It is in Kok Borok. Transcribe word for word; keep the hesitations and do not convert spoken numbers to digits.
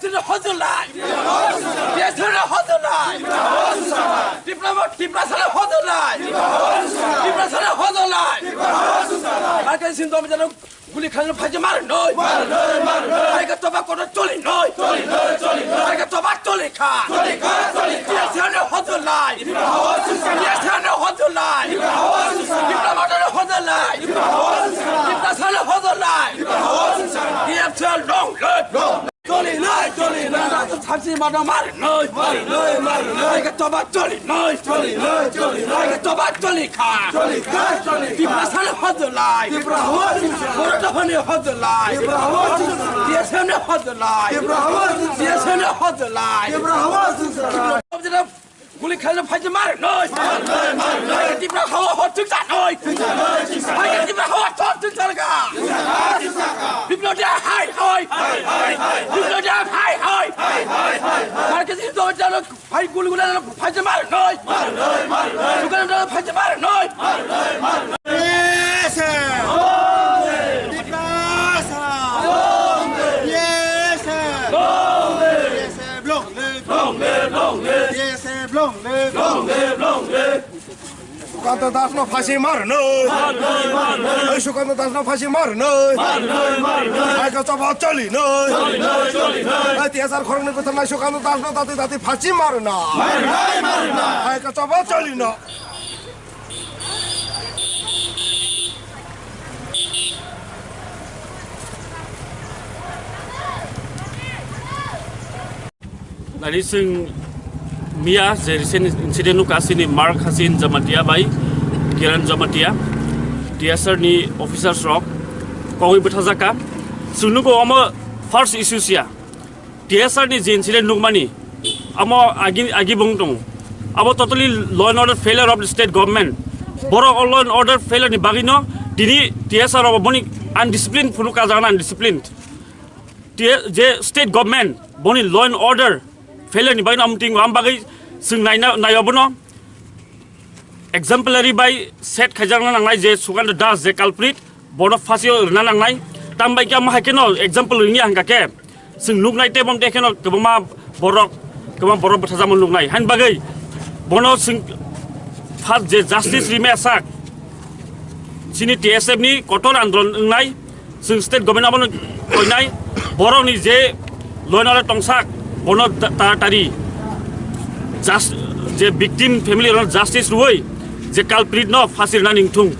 Hojolai! Tiprasa hojolai! Tipra, Tiprasa hojolai! Tiprasa hojolai! Marke sin dom jano guli khan phaji mar noi! Ai ka toba kono choli noi! Ai ka toba choli kha! Tiprasa hojolai! Tiprasa hojolai! Tipra hojolai! Tiprasa hojolai! Tiprasa long live! Choli noi, choli noi. Sabsi mano mari noi, mari noi, mari noi. Ai ka toba choli noi, choli noi, choli noi. Ai ka toba choli kha, choli kha, choli kha. Tiprasa hojolai, Tipra hojolai. Borok dophani hojolai, Tipra hojolai. Tiprasa hojolai, Tipra hojolai. Tiprasa hojolai, Tipra hojolai. Guli khaina phaji mar noi. Hai Tipra hawa hot thik sa noi. Hai Tipra hawa thot thik sa ga. Biplo dia hai hai. Biplo dia hai hai. Marke si to jalo hai guli guli phaji mar noi. Sukan jalo phaji mar noi. Yes, sir. Yes, sir. Yes, sir. Long live. Long live, long live. Yes, eh, long live. Long live, long live. Sukanta Das no phasi mar noi. Ei Sukanta Das no phasi mar noi. Ai ka choba choli noi. Ai T S R khoroknwi bwtharnai Sukanta Das no dati dati phasi mar noi. Ai ka choba choli noi. Nani chwng miya je recent incident nukha chini Mark Hasin Jamatia bai Kiran Jamatia, T S R ni officers rok kogwi bwthajak kha. Chwng nugo omo first issue siya. T S R ni je incident nukmani, amo agi, agi bung tongo. Abo totally law and order failure of the state government. Borok o law and order failure ni bagwi no tini T S R rok boni undisciplined phunu kajak na undisciplined. T-, je state government boni law and order failure ni bagwi no amting am bagwi chwng naina, naiyo bono. Exemplary bai set khaijakna nangnai je Sukanta Das je culprit, bono phasio rwna nangnai. Tam bai khe amo hai kheno example rwni hangka khe, chwng nuknai tei bom tei kheno kwbangma borok, kwbang borok bwthajamo nuknai. Hain bagwi bono chwng first je justice rwmaya sak, chini T S F ni kotor andolon wngnai, chwng state government abono koinai, borokni je loinare tongsak, bono ta-, taratari just, je victim family rok justice rwui, je culprit no phasi rwna ningthung.